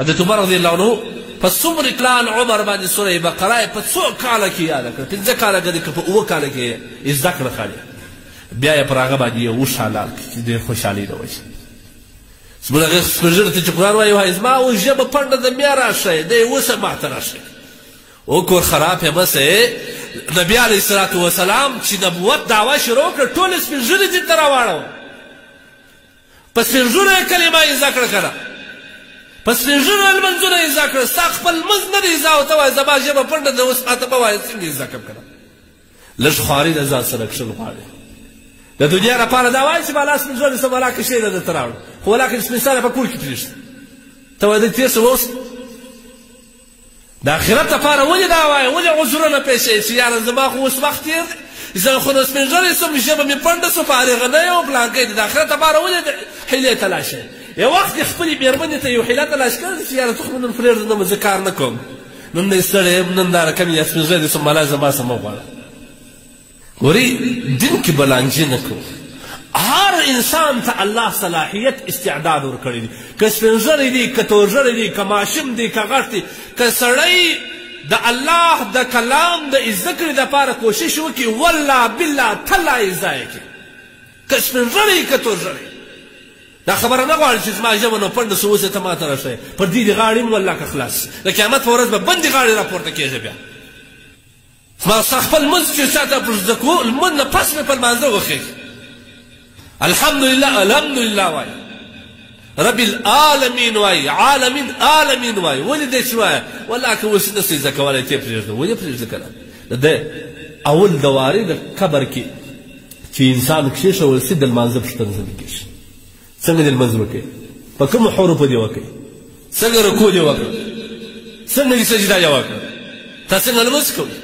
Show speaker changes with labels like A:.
A: حضرت عمر رضی الله عنه په څومره کلان عمر باندې سوره بقره په څو کاله کې یاده کړه؟ 5 کاله کې که په 7 کاله کې یې زده کړه خالي. بیا یې پر هغه باندې یو اوښ حلال کړ چې ډېر خوشحالي نه وشي. زموږ هغه سپین ته چې قرآن وایي، وایي زما اوس ژبه پنډه ده، میا راښیې دی اوسه ما ته راښیې او کور خراب یې مه. نبي علیه الصلاة والسلام چې نبوت دعوه شروع کړه، ټول سپین ږیري دین ته راواړول. په سپین ږیرو یې کلمه یې زده کړه که په سپین ږیرو لمونځونه یې زده کړه. ستا خپل لمونځ نه دی زده او ته وایې زما ژبه پنډه ده، اوس ماته مه وایې، څنګه یې زده کړم که نه؟ لږ خواري د ځان سره کښل غواړي. د دنیا لپاره دا وایي چې بالا سپین ږیری سم ولاکه شی نه درته راوړم، خو ولاکه سپین سره په کور کې پرېږدي. ته وایې دی تېر شه. اوس د آخرت لپاره ولې دا وایې؟ ولې عذرونه پېښوې چې یاره زما خو اوس وخت تېر دی، زه خو نو سپین ږیری سوم، ژبه مې پنډه سوه، فارغه نه یم، پلانکی دی؟ د آخرت لپاره ولې د حیلې تلاشوې؟ یو وخت دې خپلې مېرمنې ته یو حیله تلاش کړې چې یاره ته خو مې نن پرېږده، نه زه کار نه کوم، نن دی ستړی یم، نن دا رقم یا سپین ږیری سوم، مالا زما څه مه غواړه. ګورئ، دین کې به لانجې نه کوو. هر انسان ته الله صلاحیت استعداد ورکړی دی، که سپین ږیری دی، که تور ږیری دی، که ماشوم دی، که غټ دی، که سړی د الله د کلام د زده کړې دپاره کوشش وکړي، والله بالله تالله یې زده کړي، که سپین ږیری که تور ږیری. دا خبره نه غواړي چې زما ژبه نو پنډه سو، اوس ته ماته راښیې. پر دې دې غاړې هم والله که خلاص د قیامت په ورځ به بندې غاړې راپورته کېږي. بیا ما خپل لمونځ چې چاته پر زده کوو، لمونځ نه پس مې په لمانځه وښیږي، الحمدلله الحمدلله وایي، رب العالمین وایي، عالمین عالمین وایي. ولې دې چې وایه والله که اوس نه سې زده کولی، ته پرېږده. ولې پرېږده که نه؟ د اول دوارې د قبر کې چې انسان کښېښول سي، د لمانځه پوښتنه ځنې کېږي. څنګه دې لمونځ وکړي؟ په کومو حروفو دې وکړي؟ څنګه رکوع دې وکړه؟ څنګه دې سجده دې وکړه؟ تا څنګه لمونځ کوي؟